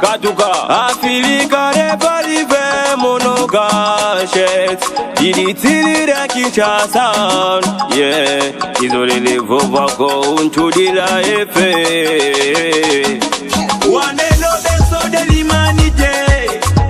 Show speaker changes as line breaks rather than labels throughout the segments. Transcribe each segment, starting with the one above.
Katuka Afilika reparive monoga shet Dilitilira Kinshasa Yeah Izolele vovako untudila efe Wanelo beso de l'humanité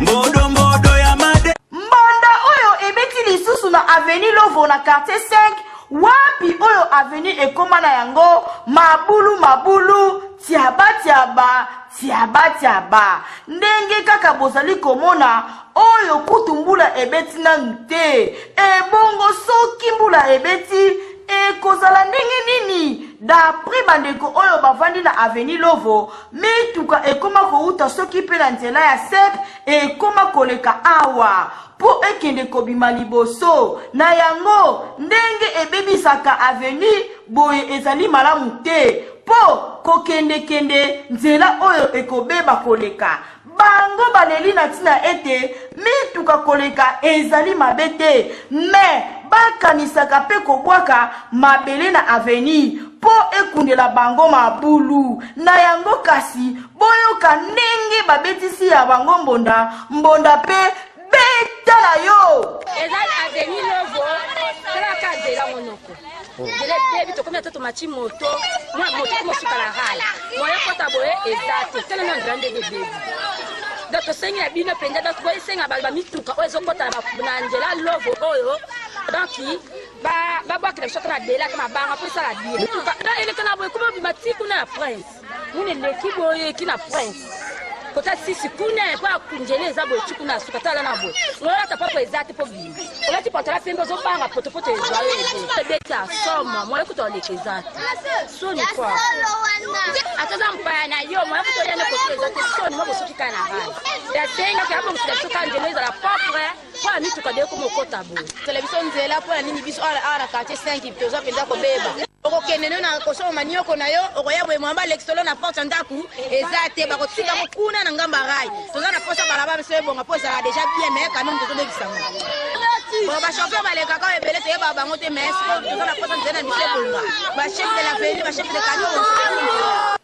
Mbodo mbodo ya made
Mbanda oyo ebeti lisusu na avenue Lovo na quartier 5 wapi oyo avenue ekoma na yango mabulu mabulu tiaba tiaba tiaba tiaba ndenge kaka bozali komona oyo kutu mbula ebeti nanu te ebongo soki mbula ebeti ekozala ndenge nini dapres bandeko oyo bavandi na avenue Lovo mituka ekoma kowuta soki mpe na nzela ya sep ekoma koleka awa mpo ekende kobima liboso na yango ndenge ebebisaka avenue boye ezali malamu te mpo kokendekende nzela oyo ekobeba koleka bango baleli na ntina ete mituka koleka ezali mabe te me bakanisaka mpe kobwaka mabele na avenue mpo ekundela bango mabulu na yango kasi boyoka ndenge babetisi ya bango mbonda mbonda mpe beta na yo
eza avenue Lovo tala ka nzela monoko nzela ebebi tokomi ata tomati moto mwa moto komosuka na rai moya kota boye eza te tala na nzela ndenge ebebi donc tosengi na bino mpenza donc boyesenga bato bamituka oyo ezokɔta na nzela Lovo oyo donc babwakela biso ata mabele ata mabanga mpo esala bien mituka eleka na boye kuma obima ti kuna ya prince muna eleki boye eki na prince kota sisi kuna mpo akunjele eza boye ti kuna suka tala na boye olata papo eza te mpo bima olati pantala pembe ozobanga potopoto ezwa yo ebe ebeta somo moye kuta oleka eza te soni kwa ata eza mpaya na yo moye kuta oyane koto eza te soni mwa bosuki kaka na rai yasengaki abongisela biso kaka nzela ezala propre mpo ya mituka de ekoma okota boye
sela biso nzela mpo na nini biso awa na quartier 5 toza mpenza kobeba okokende no na kosomba manioko na yo okoya boye mwamba alekisolo na porte ya ndako eza te bakotika ngo kuna na ngamba rai toza na posa balabala biso ebonga mpo ezala déjà bien mais quand même tozobebisa ngo bon bachauffeur balekaka oyo ebele toyebaka bango te mais sikoyo toza na posa nzela na biso ebonga bachef de l'avenue bachef de quartier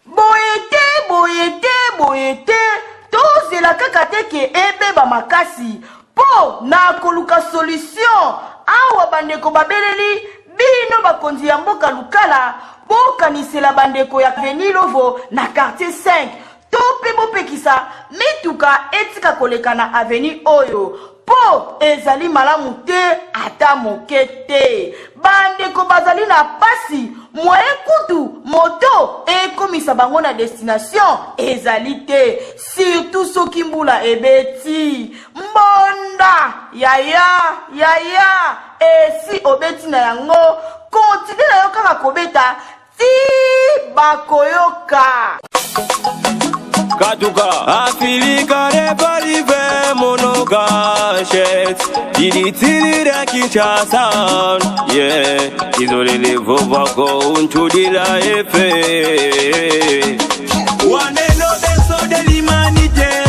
boye te boye te boye te tozela kaka te ke ebeba makasi mpo na koluka solution awa bandeko babeleli bino bakonzi ya mboka lukala bokanisela bandeko ya avenue Lovo na quartier 5 to mpe bopekisa mituka etika koleka na avenue oyo mpo ezali malamu te ata moke te bandeko bazali na pasi moye kutu moto ekomisa bango na destination ezali te surtout soki mbula ebeti mbonda yaya yaya esi obeti na yango continue na yo kaka kobeta ti bakoyoka
Katuka Afilika reparive monoga shet Dilitilira Kinshasa Yeah Izolele vovako untudila efe Wanelo beso de l'humanité.